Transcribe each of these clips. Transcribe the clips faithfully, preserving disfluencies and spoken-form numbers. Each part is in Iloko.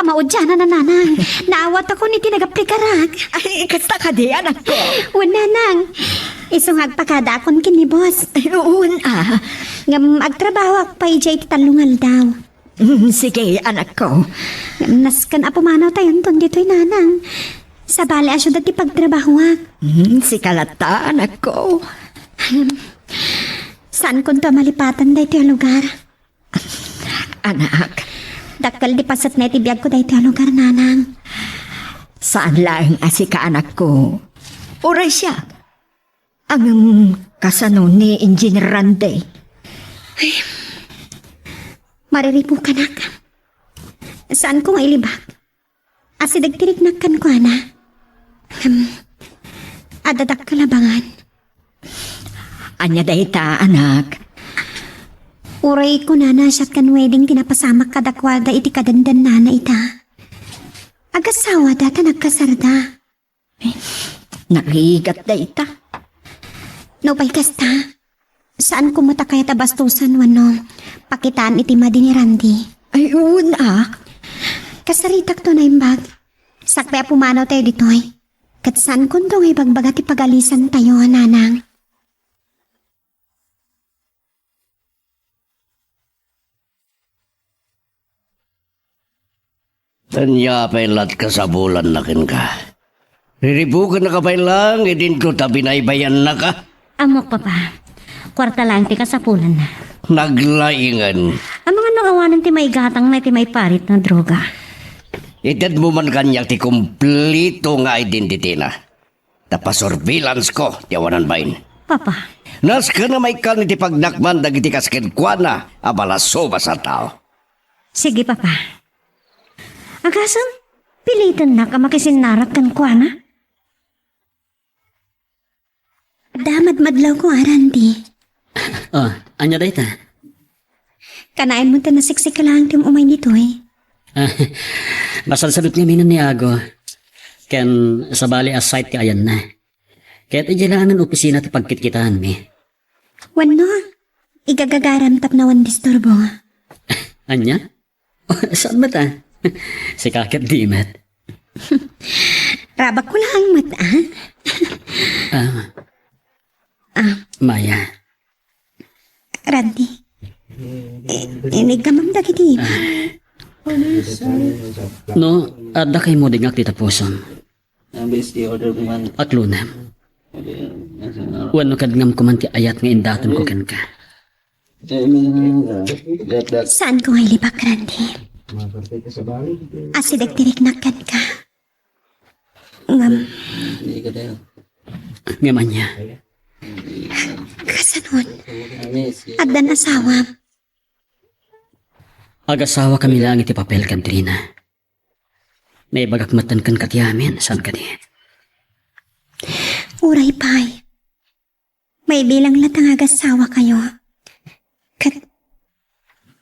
Maudianan a, nanang. Naawatko iti nagaplikarak. Ay, kasta kadi, anakko? Wen, nanang. Isu nga agpakadaakon ken ni boss. Ay, wen a. Ngem agtrabahoak pay idiay iti tallo nga aldaw. Mm, sige, anakko. Ngem nasken a pumanawtayonton ditoy, nanang. Sabali a siudad ti pagtrabahoak. Mm, sika latta, anakko. Saankonto a malipatan daytoy a lugar. Anak. Dakkel ti pasetna iti biagko daytoy a lugar, nanang. Saan laeng a sika, anakko. Uray siak. Ngem kasano ni Engineer Randy? Ay, mariribukanak. Saanko nga ilibak. Asideg ti riknak kenkuana. Ngem, adda dakkel a bangan. Ania dayta, anak? Uray kunana, siak ken Weding ti napasamak kadakuada iti kadendennana ita. Agasawada ta nagkasarda. Narigat dayta. Nupay kasta, saanko met a kayat a bastosen wenno pakitaan iti madi ni Randy. Ay, wen a. Kasaritakto naimbag. Sakbay a pumanawtayo ditoy. Ket saankonto nga ibagbaga ti pagalisantayo, nanang. Ania pay lat kasapulanna kenka? Riribukennaka pay laeng idinto ta binaybayannaka? Ammok, Papa. Kuarta laeng ti kasapulanna. Naglaingen. Amangan no awanen ti maigatangna iti maiparit nga droga. Itedmo man kaniak ti kompleto nga identity-na. Ta pasurveillance-ko ti awanan bain. Papa. Nasken a maikkan iti pagnakman dagiti kas kenkuana a malasubas a tao. Sige, Papa. Agasem, pilitennak a makisinnarak kenkuana? Adda madmadlawko, a, Randy. Oh, ania dayta? Kanayon met ta nasiksika laeng ti um-umay ditoy. Ah, masansanot ngamin ni Ago. Ken sabali a site ti ayanna. Ket idiay laengen opisina ti pagkitkitaanmi. Wenno, igagagaram tapno awan disturbo. Ania? Saan met a? Sika ket di met. Rabakko laeng met a. Ah. Ah. Maya. Randy. I-, iniggamam dagiti ima. Ah. No, adda kaymo di nga ti tapusom. Aklonam. Wenno kadngam koman ti ayat nga indatonko kenka. Saanko nga ilibak, Randy. Asideg ti riknak kenka. Ngem. Ngem ania? Kasanon? Addan asawam. Agasawakami laeng iti papel ken Trina. Naibagak metten kenka ti amin, saan kadi? Uray pay. Maibilang latta nga agasawakayo. Ket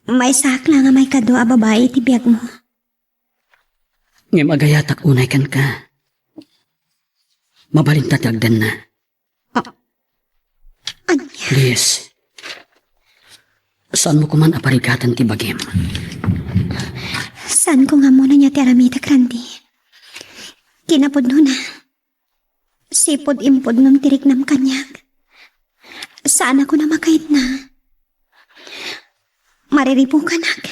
maysaak la nga maikadua a babai iti biagmo. Ngem agayatak unay kenka. Mabalinta ti agdenna. Ah. Ania? Please. Saanmo koman a parigaten ti bagim? Saanko nga ammo no ania ti aramidek, Randy. Kinapudnona, sipud impudnom ti riknam kaniak. Saanakon a makaitna. Mariribukanak.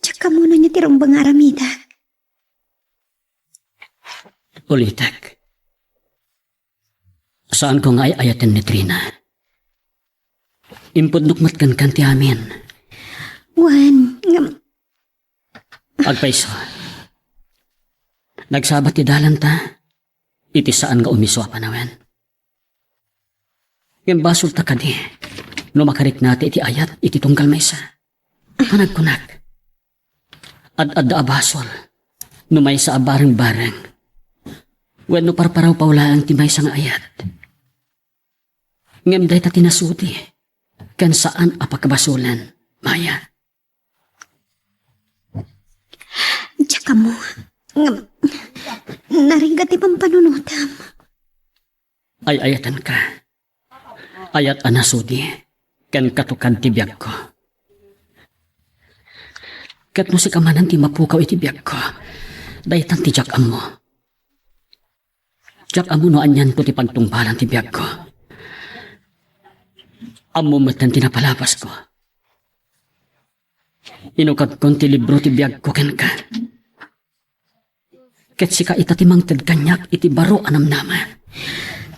Diak ammo no ania ti rumbeng nga aramidek. Ulitek. Saanko nga ay-ayaten ni Trina. Impudnok met kenka ti amin. Wen, ngem. Agpayso. Nagsabat ti dalanta iti saan nga umiso a panawen. Ngem basolta kadi no makariknata iti ayat iti tunggal maysa. Panagkunak, ad-adda a basol no maysa a bareng-bareng wenno parparawpaw laeng ti maysa nga ayat. Ngem dayta ti nasudi ken saan a pakabasolen, Maya. Diak ammo. Ngem, narigat ti pampanunotam. Ay-ayatenka. Ayat a nasudi ken katukad ti biagko. Ket no sika manen ti mapukaw iti biagko, daytan ti diak ammo. Diak ammo no anianto ti pagtungpalan ti biagko. Ammo metten ti napalabasko. Inukadkon ti libro ti biagko kenka. Ket sika ita ti mangted kaniak iti baro a namnama.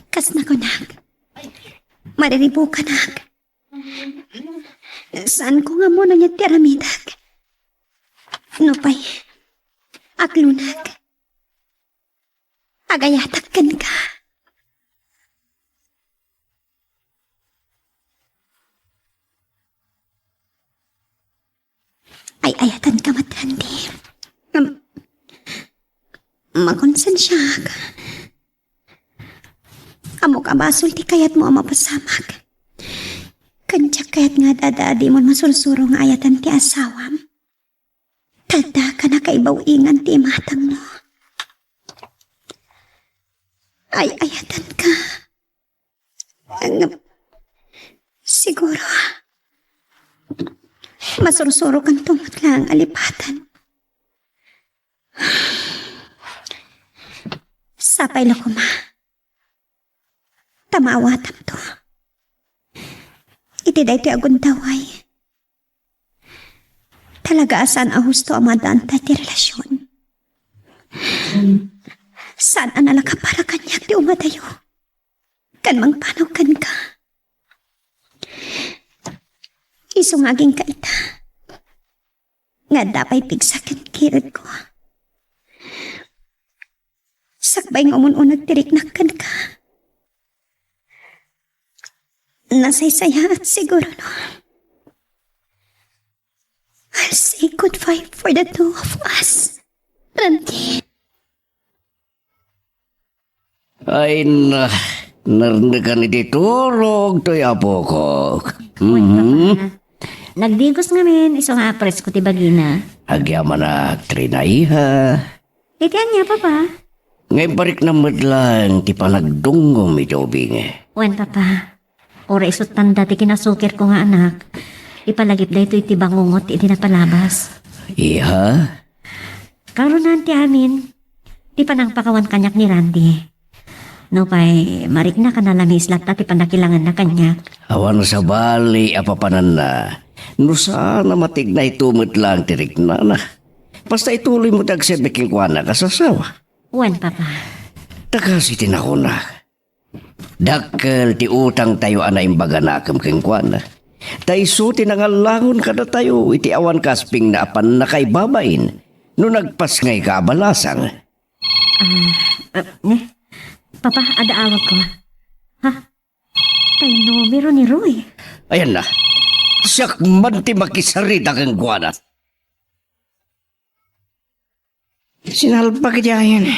Kas nakunak, mariribukanak. Saanko nga ammo no ania ti aramidek. Nupay, aklonak. Agayatak kenka. Ay-ayatanka met, Randy. Am-, makonsensiak. Ammok a basol ti kayatmo a mapasamak. Ken diak kayat nga ad-adda a dimon masursuro nga ayatan ti asawam. Ta adda ka nakaibaw-ingan ti imatangmo. Ay-ayatanka. Ngem, siguro, masursurokanto met laeng a lipatan. Sapay la koma ta maawatamto iti daytoy a gundaway. Talaga a saan a husto a maaddaanta ti relasion. Saan a nalaka para kaniak ti umadayo ken mangpanaw kenka. Isu nga agingga ita nga adda pay pigsa ken kiredko. Sakbay nga umun-uneg ti riknak kenka, nasaysayaat siguro no I'll say goodbye for the two of us, Randy. Ay na, narnekan iti turog toy apok. Wen, mhm. Papa. Nagdigos ngamin, isu nga apresko ti bagina. Agyamanak, Trina, iha. Iti ania, Papa? Ngem pariknam met laeng ti panagdungngom iti ubing. Wen, Papa. Uray isu tanda ti kinasukirko nga anak, ipalagip daytoy ti bangungot iti napalabas. Iha? Karunan ti amin, ti panangpakawan kaniak ni Randy. Nupay mariknak a nalamiis latta ti pannakilangenna kaniak. Awan sabali a papananna no saan a matignayto met laeng ti riknana. Basta ituloymo ti agserbi kenkuana kas asawa. Wen, Papa. Ta kas iti nakunak, dakkel ti utangtayo a naimbag a nakem kenkuana. Ta isu ti nangallangon kadatayo iti awan kaspingna a pannakaibabain no nagpasngayka a balasang. Ah, ah, ne? Papa, adda awagko. Ha? Tay numero ni Roy. Ayan na. Siak man ti makisarita kenkuana. Sinalpak iti ayan.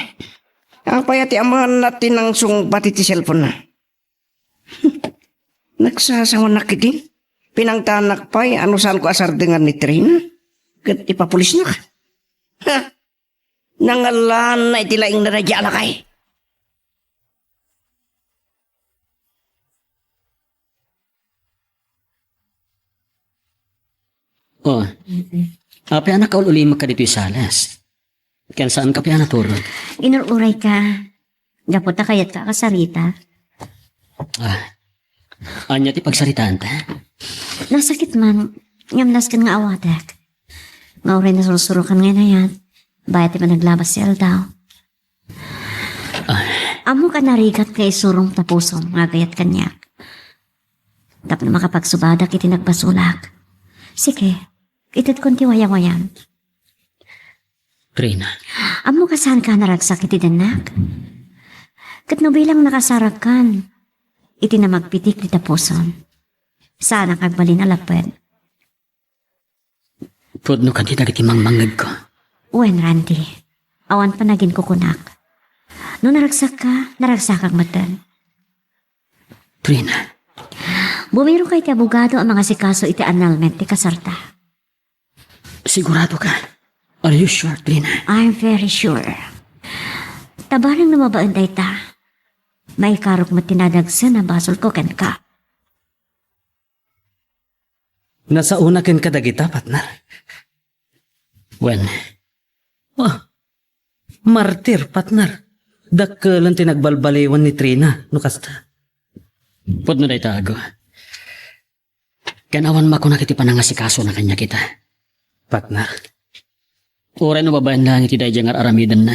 Apay a ti amaanna ti nangsungbat iti cellphone-na? Nagsasangonak iti pinangtanak pay a no saanko a sardengan ni Trina ket ipapulisnak. Ha! Nangallaanna iti laingna daydiay a lakay. Oh, apay a nakaul-ulimek kaditoy sales? Ken saanka pay a naturog? Inur-urayka. Gapu ta kayatka a kasarita. Ah, ania ti pagsaritaanta? Nasakit man, ngem nasken nga awatek. Nga uray nasursurokan nga inayat, bayat ti panaglabas ti aldaw. Ah. Ammok a narigat nga isurom ta pusom nga agayat kaniak. Tapno makapagsubadak iti nagbasolak. Sige, itedkon ti wayawayam. Trina. Ammok a saanka a naragsak iti dennak. Ket no bilang nakasaragkan iti namagpitik dita pusom, saanak agbalin a lapped. Pudno kadi dagiti mangmangngegko. Wen, Randy, awan pay naginkukunak. No naragsakka, naragsakak metten. Trina. Bumiroka iti abogado a mangasikaso iti annulment ti kasarta. Siguradoka? Are you sure, Trina? I'm very sure. Ta bareng no mabaen dayta, maikarok met ti nadagsen a basolko kenka. Nasaona ken kadagita, partner. Wen. Ah, martir, partner. Dakkelen ti nagbalbaliwan ni Trina, no kasta. Pudno dayta, Ago. Ken awan makunak iti panangasikasona kaniak ita. Partner. Uray no babaen laeng iti daydiay nga ar-aramidenna,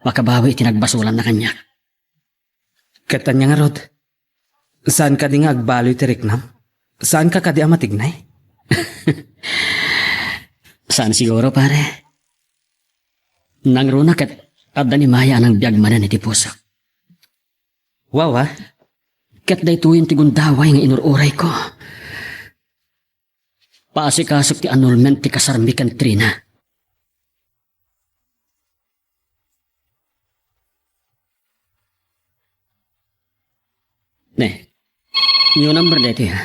makabawi iti nagbasolanna kaniak. Ket ania ngarud? Saan kadi nga agbalin ti riknam? Saanka kadi a matignay? Saan siguro, pare. Nangruna ket adda ni Maya a nangbiag manen iti pusok. Wawa? Ket daytoyen ti gundaway nga inur-urayko. Paasikasok ti annulment ti kasarmi ken Trina. Ne, new number daytoy, ha?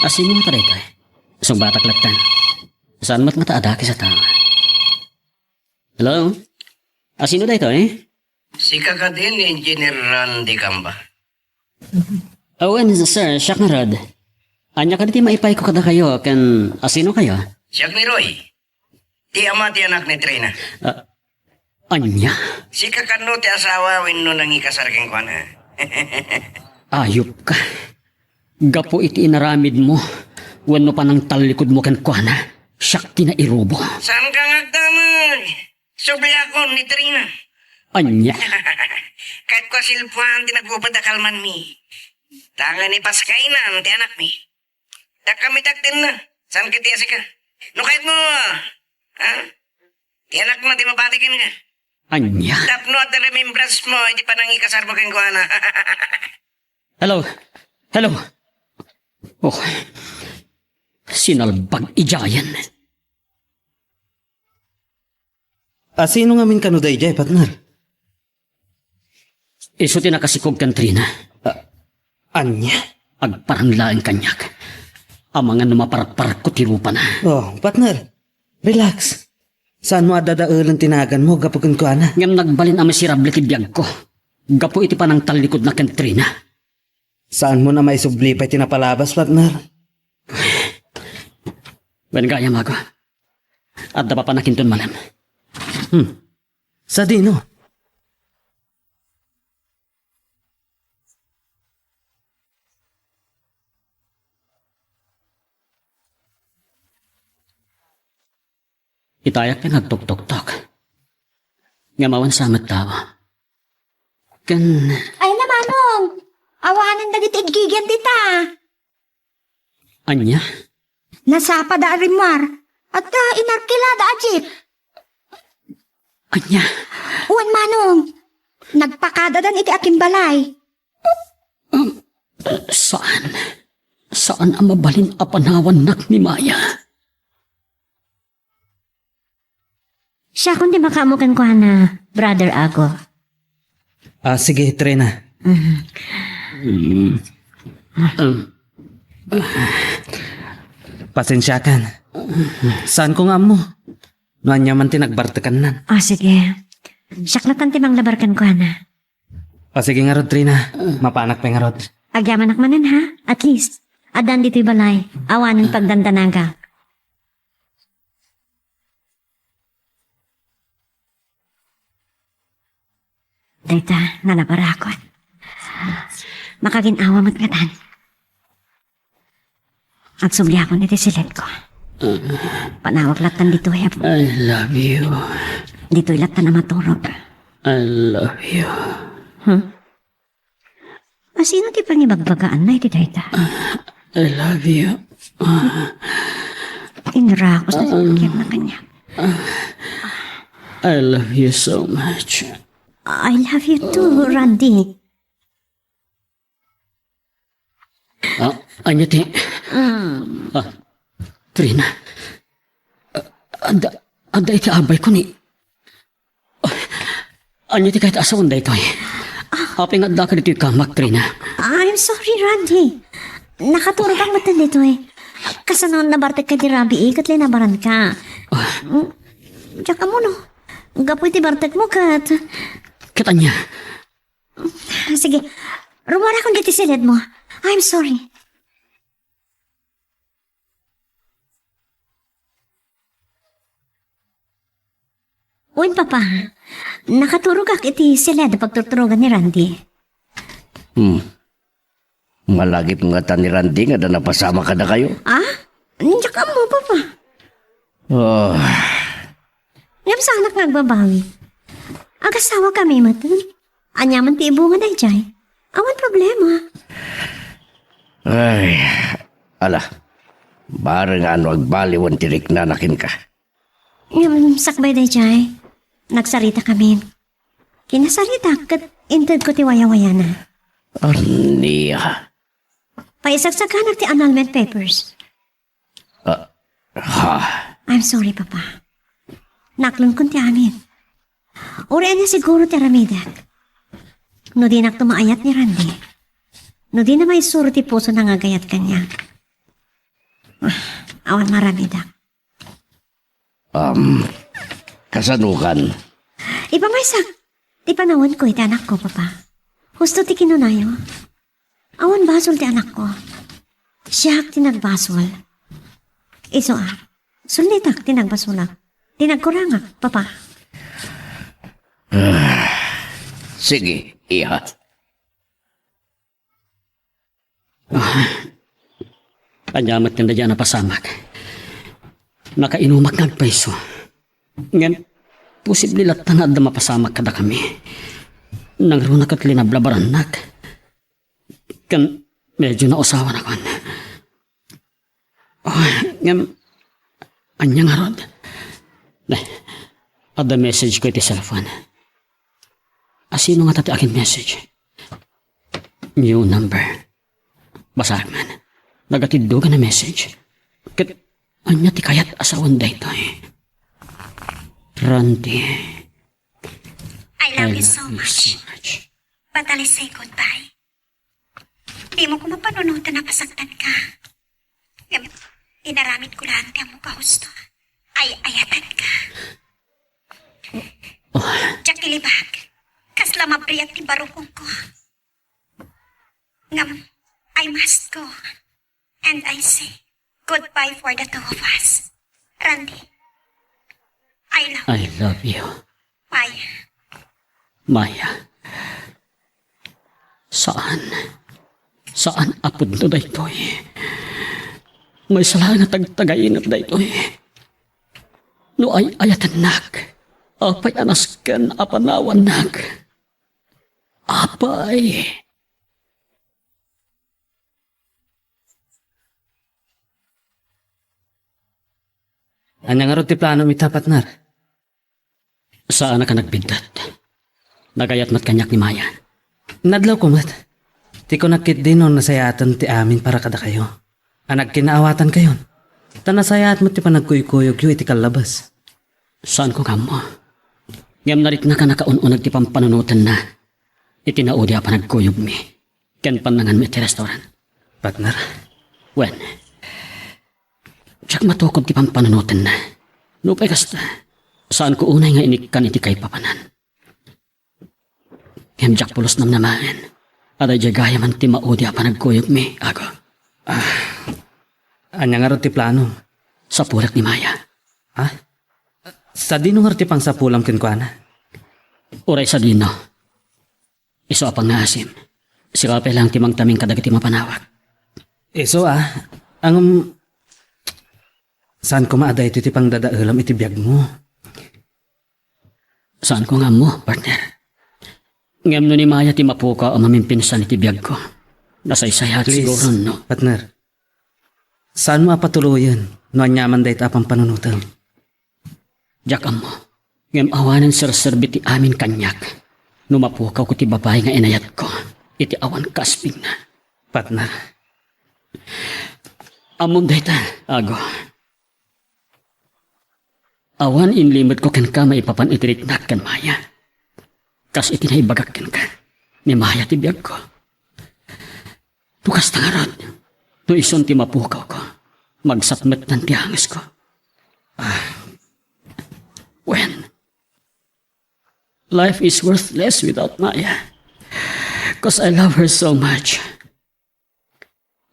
Asino ta daytoy? Sungbatak latta. Saan met nga ta adakes a tao? Hello? Asino daytoy? Sika kadi ni Engineer Randy Gamba? Awan, sir, siak ngarud. Ania kadi ti maipayko kadakayo, ken asino kayo? Siak ni Roy. Ti ama ti anak ni Trina. Ah, ania? Sika kano ti asawa wenno nangikasar kenkuana? Ayop ka. Gapu iti inaramidmo wenno panangtallikudmo kenkuana, siak ti nairubo. Saanka nga agdamag? Subliakon ni Trina. Ania? Ket kua silpuan ti nagubed a kalmanmi. Dangan ipaskainan ti anakmi. Dakami ti agtenna. Saan ket ti asika? No kayatmo, ha? Ti anakmo ti mabati kenka. Ania? Tapno adda remembrance mo iti panangikasarmo kenkuana. Hello? Hello? Oh, sinalbag idiayen. Asino ngamin kano daydiay, partner? Isu ti nakasikog ken Trina. Ah, ania? Agparang laeng kaniak. Amangan no maparparko ti rupana. Oh, partner, relax. Saanmo a dadaelen ti naganmo gapu kenkuana. Ngem nagbalin a miserable ti biagko gapu iti panangtallikudna ken Trina. Saanmon a maisubli pay ti napalabas, partner? Wen, gayam, Ago. Adda papanakinton manem. Hmm. Sadino? Itayak pay nga agtuktoktok. Ngem awan sa met tao. Ken Ay, na, Manong! Awanen dagiti iggigian dita. Ania? Nasapa da a rimmuar. Adda inarkilada a jeep. Ania? Wen, Manong. Nagpakadadan iti akimbalay. Um, saan. Saan a mabalin a panawannak ni Maya. Siakon ti makaammo kenkuana, Brother Ago. Ah, sige, Trina. Mhm. Mm. Um. Pasensiakan. Saanko nga ammo no ania man ti nagbartekannan. Ah, sige. Siak latta ti manglabar kenkuana. O, sige ngarud, Trina. Mapanak pay ngarud. Agyamanak manen, ha? At least, addan ditoy balay. Awanen pagdandanagak. Dayta, nalabarakon. Makagin-awa met ngatan. Agsubliakon iti siledko. Panawag lattan ditoy, Apo. I love you. Ditoy lattan a maturog. I love you. Hmm? Asino ti pangibagbagaanna iti dayta? I love you. Inrakos na ti pakiam na kaniak. I love you so much. I love you too, Randy. Ah, ania ti? Mm. Ah, Trina. Ah, adda, adda iti abayko ni. Ah, ania ti kayat a sawen daytoy? Apay nga addaka ditoy kamak, Trina? I'm sorry, Randy. Nakaturog ak metten ditoy. Kasano nabartek ka di rabii ket linabaranka? Ah. Mm, diak ammo no. Gapu iti bartekmo ket. Ket ania? Sige, rummuarakon ditoy siledmo. I'm sorry. Papa, nakaturogak iti siled a pagturturogan ni Randy. Hmm. Malagip ngata ni Randy nga adda napasamak kadakayo? Ah? Diak ammo, Papa. Oh. Ngem saanak nga agbabawi. Agasawa kami met. Ania man ti ibunga daydiay? Awan problema. Ay, ala. Bareng no agbaliwen ti riknana kenka. Ngem sakbay daydiay, nagsarita kami. Kinasaritak ket intedko ti wayawayana. Ania? Paisagsaganak ti annulment papers. Ah, ha? I'm sorry, Papa. Naklonkon ti amin. Uray ania siguro ti aramidek. No dinakto maayat ni Randy. No dina maisuro ti pusona nga agayat kaniak. Ah, awan nga aramidek. Um, kasano kan? Ipamaysak ti panawenko iti anakko, Papa. Husto ti kinunayo. Awan basol ti anakko. Siak ti nagbasol. Isu a, sullitak ti nagbasolak. Ti nagkurangak, Papa. Ah, sige, iha. Ah, ania met ken daydiay a napasamak? Nakainumak nga agpayso. Ngem, posible latta nga adda mapasamak kadakami. Nangruna ket linablabarannak. Ken, medyo nausawanakon. Oh, ngem, ania ngarud? Ne, adda message ko iti cellphone. A, sino ngata ti akin-message? New number. Basaek man. Nagatiddogan a message. Ket ania ti kayat a sawen daytoy? Randy, I love I you love so you much. So much. But I'll say goodbye. Dimo ko mapanunoten a pasaktan ka. Ngem, inaramid ko laeng ti ammok a husto. Ay-ayatan ka. Oh. Diak ilibak. Kasla mabriat ti barukongko. Ngem, I must go. And I say goodbye for the two of us. Randy, I love I you. Love you. Maya. Maya. Saan. Saan a pudno daytoy. Maysa laeng a tagtagainep daytoy. No ay-ayatennak, apay a nasken a panawannak? Apay. Ania ngarud ti planom ita, partner? Saanak a nagbiddut. Nagayat met kaniak ni Maya. Nadlawko met. Ti kunak ketdi no nasayaaten ti amin para kadakayo. A nagkinaawatankayon. Ta nasayaat met ti panagkuykuyogyo iti kallabas. Saanko nga ammo. Ngem nariknak a nakaun-uneg ti pampanunotenna iti naudi a panagkuyogmi ken pannanganmi iti restaurant. Partner? Wen, diak matukod ti pampanunotenna. Nupay kasta, saanko unay nga inikkan iti kaipapanan. Ngem diak pulos namnamaen a daydiay gayamen ti maudi a panagkuyogmi, Ago. Ah, ania ngarud ti plano? Sapulak ni Maya. Ha? Sadino ngarud ti pangsapulam kenkuana? Uray sadino. Isu a pangngaasim. Sika pay laeng ti mangtaming kadagiti mapanawak. Isu a, ngem, saan koma a daytoy ti pangdadaelam iti biagmo? Saanko nga ammo, partner. Ngem no ni Maya ti mapukaw a mamimpinsan iti biagko, nasaysayaat siguro, no? Please, partner. Saanmo a patuloyen no aniaman dayta a pampanunotem. Diak ammo. Ngem awanen serserbi ti amin kaniak no mapukawko ti babai nga inayatko iti awan kaasbingna. Partner. Ammom dayta, Ago. Awan inlimedko kenka maipapan iti riknak ken Maya. Kas iti naibagak kenka, ni Maya ti biagko. No kasta ngarud, no isun ti mapukawko, magsapmetan ti angesko. Ah, wen, life is worthless without Maya. 'Cause I love her so much.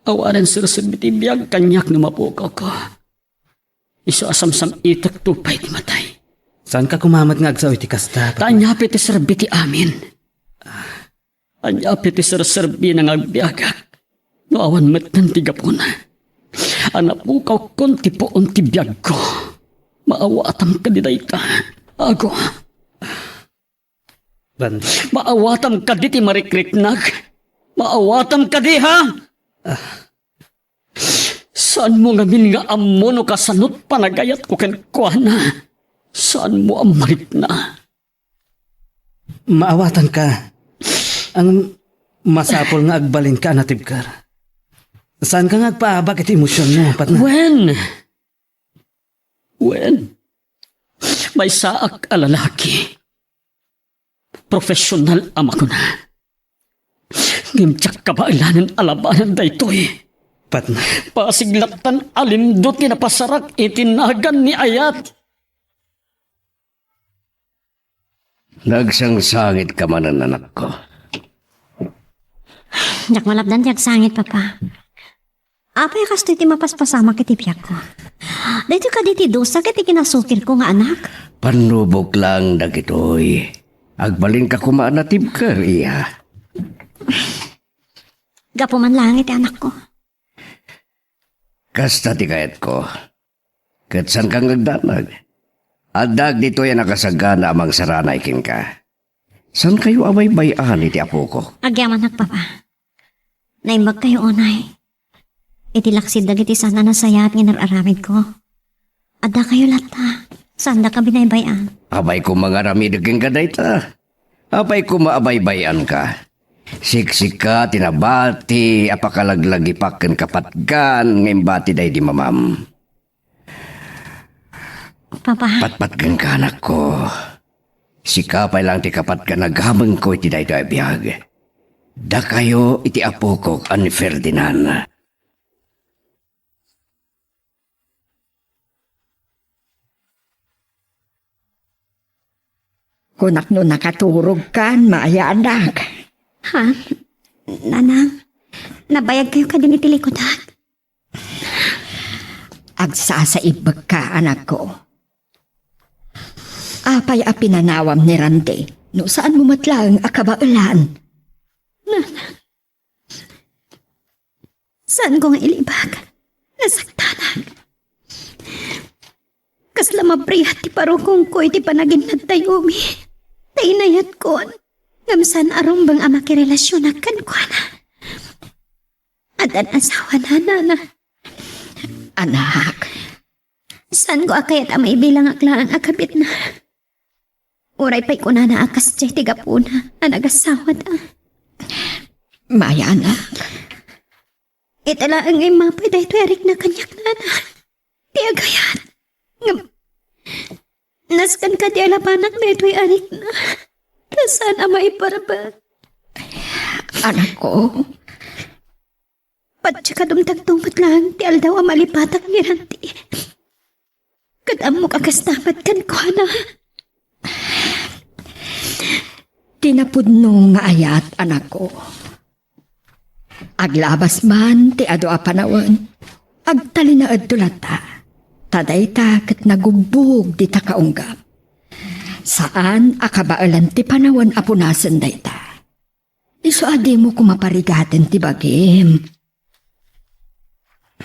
Awanen serserbi ti biag kaniak no mapukawko. Isu a samsam-itekto pay ti matay. Saanka koma met nga agsao iti kasta, Papa? Ta ania pay ti serbi ti amin? Ania pay ti serserbina nga agbiagak no awan metten ti gapuna? A napukawkon ti puon ti biagko. Maawatam kadi dayta, Ago? Ban- Maawatam kadi ti marikriknak? Maawatam kadi, ha? Saanmo ngamin nga ammo no kasanot panagayatko kenkuana? Saanmo a marikna? Maawatanka. Ang masapul nga agbalinka a natibker. Saanka nga agpaabak iti emosionmo, Patna? Wen! Wen! Maysaak a lalaki. Profesional a makuna. Ngem diak kabaelanen a labanan daytoy. Patna. Pasig lattan a lindo ti napasarak iti nagan ni Ayat. Nagsangsangit ka manen, anakko. Diak malapdan ti agsangit, Papa. Apay a kastoy ti mapaspasamak iti biagko? Daytoy kadi ti dusa ket ti kinasukirko nga anak? Pannubok lang dagitoy. Agbalinka koma a natibker, iya. Gapu man laeng iti anakko. Kasta ti kayatko. Ket saanka nga agdanag. Addaak ditoy a nakasagana a mangsaranay kenka. Saankayo a baybay-an iti apoko? Agyamanak, Papa. Naimbagkayo unay. Iti laksid dagiti saan a nasayaat nga inar-aramidko. Addakayo latta. Saandaka binaybay-an. Apay koma nga aramidek kenka dayta? Apay koma a baybay-anka? Siksika ti nabati a pakalaglagipak ken kapatgan nga imbati daydi mamam. Papa. Patpatgenka, anakko. Sika pay lang ti kapatgan a gamengko iti daytoy a biag. Dakayo iti apokok a ni Ferdinand. Kunak no nakaturogkan, Maya, anak. Ha? Nanang, nabayagkayo kadin iti likudak? Agsasaibbekka, anakko. Apay a pinanawam ni Randy no saanmo met laeng a kabaelan? Nanang, saanko nga ilibak. Nasaktanak. Kasla mabrihat ti parukongko iti panaginnattayo mi. Ta inayatkon. Ngem saan a rumbeng a makirelasionak kenkuana. Addan asawana, nana. Anak. Saanko a kayat a maibilangak laeng a kabitna. Uray pay kunana a kasdiay ti gapuna a nagasawata. Maya, anak. Ita laeng nga immapay daytoy a rikna kaniak, nana. Ti agayat. Ngem, nasken kadi a labanak daytoy a rikna. Ta saan a maiparbeng. Anakko. Patse kadumtagto met laeng ti aldaw a malipatak ni Randy. Ket ammok a kasta met kenkuana. Ti napudno nga ayat, anakko. Aglabas man ti adu a panawen, agtalinaedto latta. Ta dayta ket nagugbog dita kaunggam. Saan a kabaelan ti panawen a punasen dayta. Isu a dimo koma parigaten ti bagim.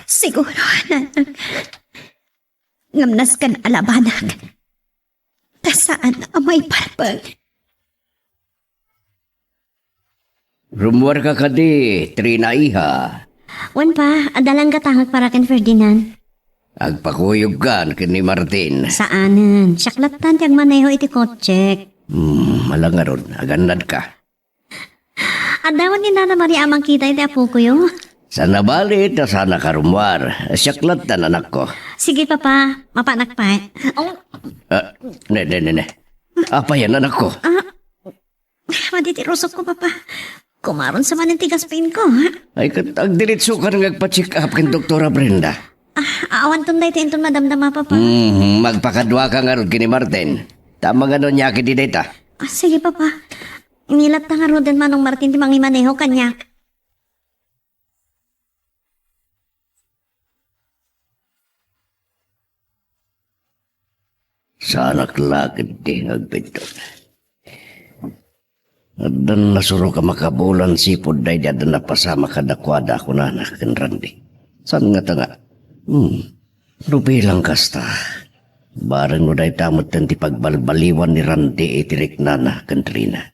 Siguro, nanang. Ngem nasken a labanak. Ta saan a maiparbeng. Rummuarka kadi, Trina, iha? Wen, pa, adda lang gatangek para ken Ferdinand. Agpakuyogkan ken ni Martin. Saanen, siak lattan ti agmaneho iti kotsek. Hmm, ala ngarud, agannadka. Adda met ni Nana Maria a mangkita iti apokoyo? Saan a bali ta saanka rummuar. Siak lattan, anakko. Sige, Papa. Mapanak pay. Oh. Ah, ne, ne, ne, ne. Apayan, anakko? Ah, madi ti rusokko, Papa. Kumaron sa manen ti gaspinko, ha? Ay, ket agdiritsokan nga agpa-check up ken Doktora Brenda. Ah, awanton daytoy inton madamdama, Papa. Mhm, magpakaduaka ngarud ken ni Martin. Ta mangano niya ket di dayta? Ah, sige, Papa. Ni latta ngaruden Manong Martin ti mangimaneho kaniak. Saanak la ketdi nga agpintor. Addan nasurok a makabulan sipud daydi adda napasamak kadakuada a kunana ken Randy. Saan ngata nga, hmm, no bilang kasta, bareng no dayta metten ti pagbalbaliwan ni Randy iti riknana ken Trina.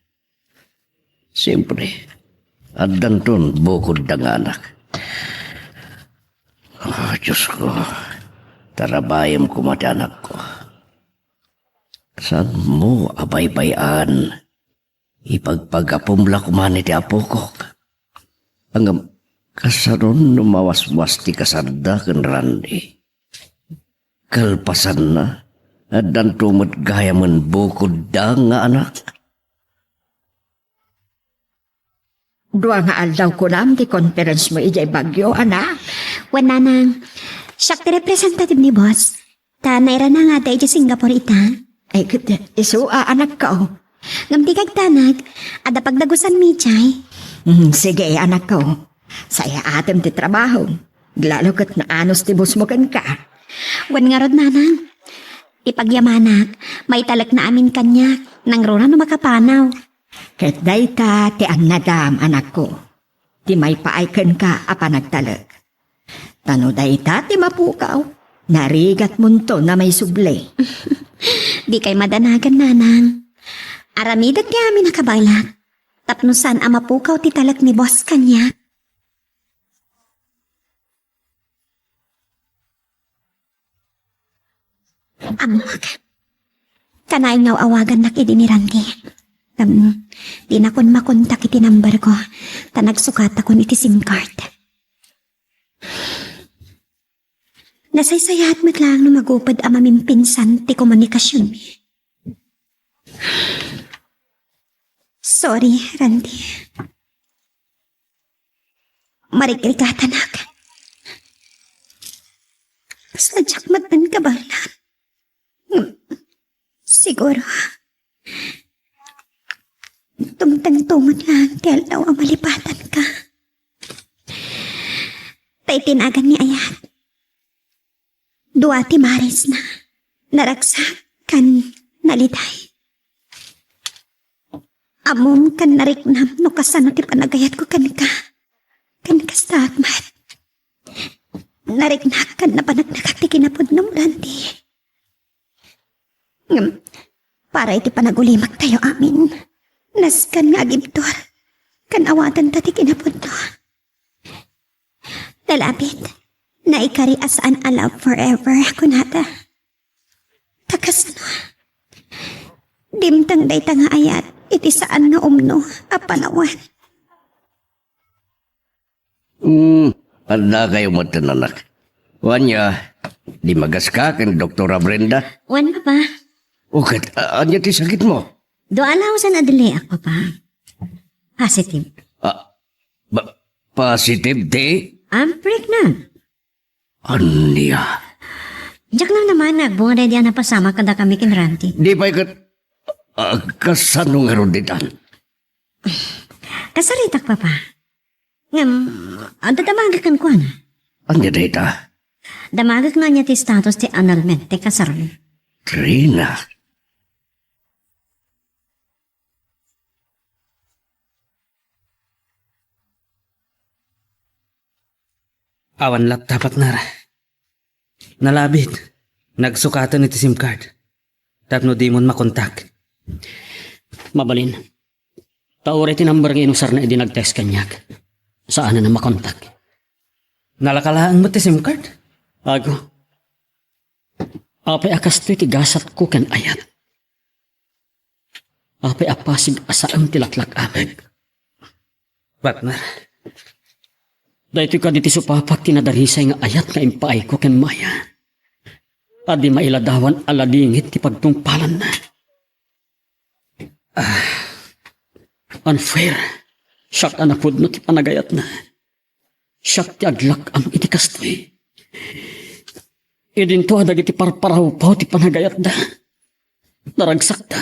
Siempre, addanton bukodda nga anak. Ah, Diyos ko, tarabayem koma ti anakko. Saanmo a baybay-an? Ipagpagapom la koman iti apokok. Ngem, kasano no mawaswas ti kasarda ken Randy? Kalpasanna, addanto met gayamen bukodda nga anak. Dua nga aldaw kunam ti conference mo idiay Baguio, anak? Wen, nanang, siak ti representative ni boss. Ta nairana nga adda idiay Singapore ita. Ay, ket isu a, anakko. Ngem di kagtanag, adda pagdagusanmi idiay. Hmm, sige, anakko. Sayaatem ti trabaho. Lalo ket naanus ti boss mo kenka. Wen ngarud, nanang, ipagyamanak, maitalekna amin kaniak, nangruna no makapanaw. Ket dayta ti annadam, anakko, ti maipaay kenka a panagtalek. Ta no dayta ti mapukaw, narigatmonto a maisubli. Dikay madanagan, nanang. Aramidek ti amin a kabaelak, tapno saan a mapukaw ti talek ni boss kaniak. Ammok. Kanayon nga awagannak idi ni Randy. Ngem, dinakon makontak iti number ko, ta nagsukatakon iti SIM card. Nasaysayaat met laeng no magupod a mamimpinsan ti komunikasionmi. Sorry, Randy. Marikrikatanak. Sadiak met kabaelan. Siguro, tumtengto met laeng ti aldaw a malipatanka. Ta iti nagan ni Ayat, dua ti marisna, naragsak ken naliday. Ammom ken nariknam no kasano ti panagayatko kenka. Ken kasta met, nariknak ken napanagnagak ti kinapudnom, Randy. Ngem, para iti panagulimaktayo amin, nasken nga agibtur ken awatenta ti kinapudno. Nalabit, naikari a saan a love forever, kunada. Ta kasano? Dimteng dayta nga ayat iti saan nga umno a panawen. Hmm, addakayo met, anak. Wen, dimagaska ken Doktora Brenda? Wen, Papa. O ket, a-, ania ti sakitmo? Dua a laosen a diliak, Papa. Positive. Ah, ba-, positive ti? I'm pregnant. Ania? Diak la naman nga agbunga daydi a napasamak kadakami ken Randy. Di pay ket, ah, kasano ngarud ditan? Kasaritak, Papa. Ngem, adda damagek kenkuana. Ania dayta? Damagek nga ania ti status ti annulment ti kasarmi. Trina. Awan latta, partner. Nalabit. Nagsukaten iti SIM card. Tapno dimon makontak. Mabalin. Ta uray ti number nga inusarna idi nag-text kaniak, saanen a makontak. Nalaka laeng met ti SIM card. Ago. Apay a kastoy ti gasatko ken ayat? Apay a pasig a saan ti laklak-amek? Partner, daytoy kadi ti supapak ti nadarisay nga ayat nga impaayko ken Maya a di mailadawan a ladingit ti pagtungpalanna. Ah, unfair. Siak a napudno ti panagayatna. Siak ti aglak-am iti kastoy. Idinto a dagiti parparawpaw ti panagayatda. Naragsakda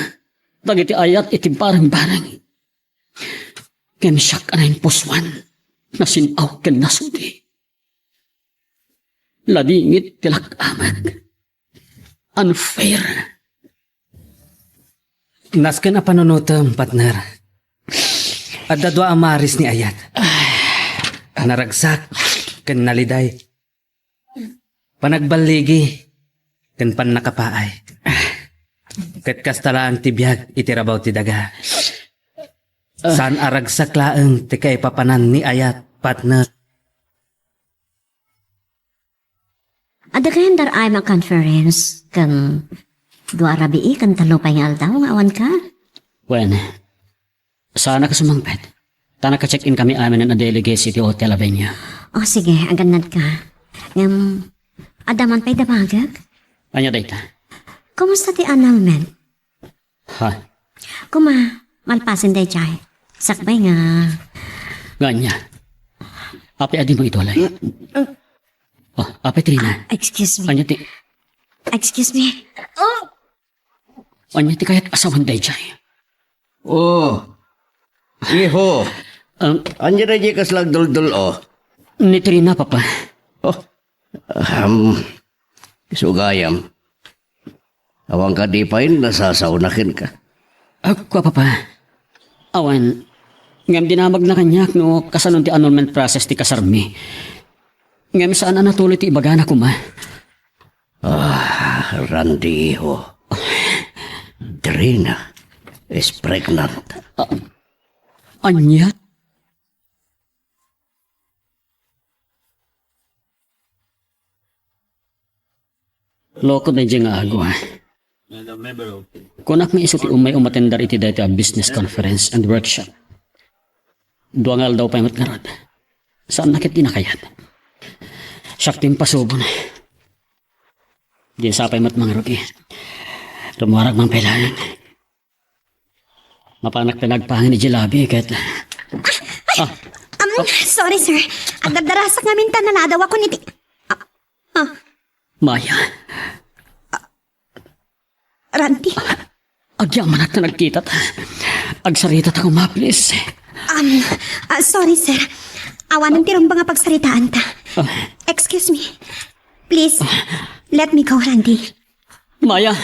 dagiti ayat iti bareng-bareng. Ngem siak a naimpusoan, nasin-aw ken nasudi. Ladingit ti lak-amek. Unfair. Nasken a panunotem, partner. Adda dua a maris ni Ayat. Naragsak ken naliday. Panagballigi ken pannakapaay. Ket kasta laeng ti biag iti rabaw ti daga. Saan a ragsak laeng ti kaipapanan ni Ayat, partner. Adda kayan dar-ay a conference ken dua a rabii ken tallo pay nga aldaw nga awan ka? Wen, saanak a sumangpet. Ta naka-check-in kami amin a delegates iti Hotel Avenue. O, sige, agannad ka. Ngem, adda man pay dabagek? Ania dayta? Kumusta ti annulment? Ha? Kuma, malpasen daydiay. Sakbay nga. Nga ania? Apay a dimo itulay? Oh, apay Trina? Ah, excuse me. Ania ti Excuse me. Oh! Ania ti kayat a sawen daydiay? Oh. Iho. Ang Ania daydiay kasla agduldul-o? Ni Trina, Papa. Oh. Ahem. Isu gayam. Awan kadi pay nasasaona kenka? Agko, Papa. Awan. Ngem dinamagna kaniak no kasanon ti annulment process ti kasarmi. Ngem saan a natuloy ti ibagana koma. Ah, Randy, iho. Trina is pregnant. Ah, ania? Loko daydiay nga ago, ha? Kunak nga isu ti umay umatendar iti daytoy a business conference and workshop. Dua nga aldaw pay met ngarud. Saanna ket ti nakayat. Siak ti impasubon. Diay sa pay met mangrugi. Rummuarak man pay laeng. Mapanak pay nga agpangin iti lobby ket, ah. Um, sorry, sir. Agdardarasak ngamin ta naladaw ako ni ti-, ah, ah. Maya. Randy? Agyamanak ta nagkitata. Agsaritata koma, please. Um, ah, sorry, sir. Awanen ti rumba nga pagsaritaanta. Ah. Excuse me. Please, let me go, Randy. Maya!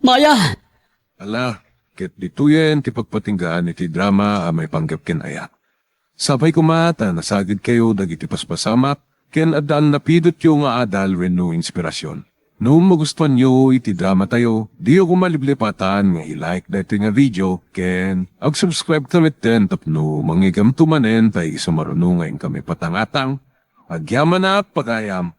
Maya! Ala, ket ditoyen ti pagpatinggaan iti drama a maipanggep ken Ayat. Sapay koma ta nasagidkayo dagiti paspasamak ken adda a napidotyo nga adal wenno inspirasyon. No magustuanyo iti dramatayo, diyo koma liplipatan nga i-like daytoy nga video ken ag-subscribe ta metten tapno mangngeggamto manen ta isu maruno nga inkami patangatang. Agyamanak pagayam.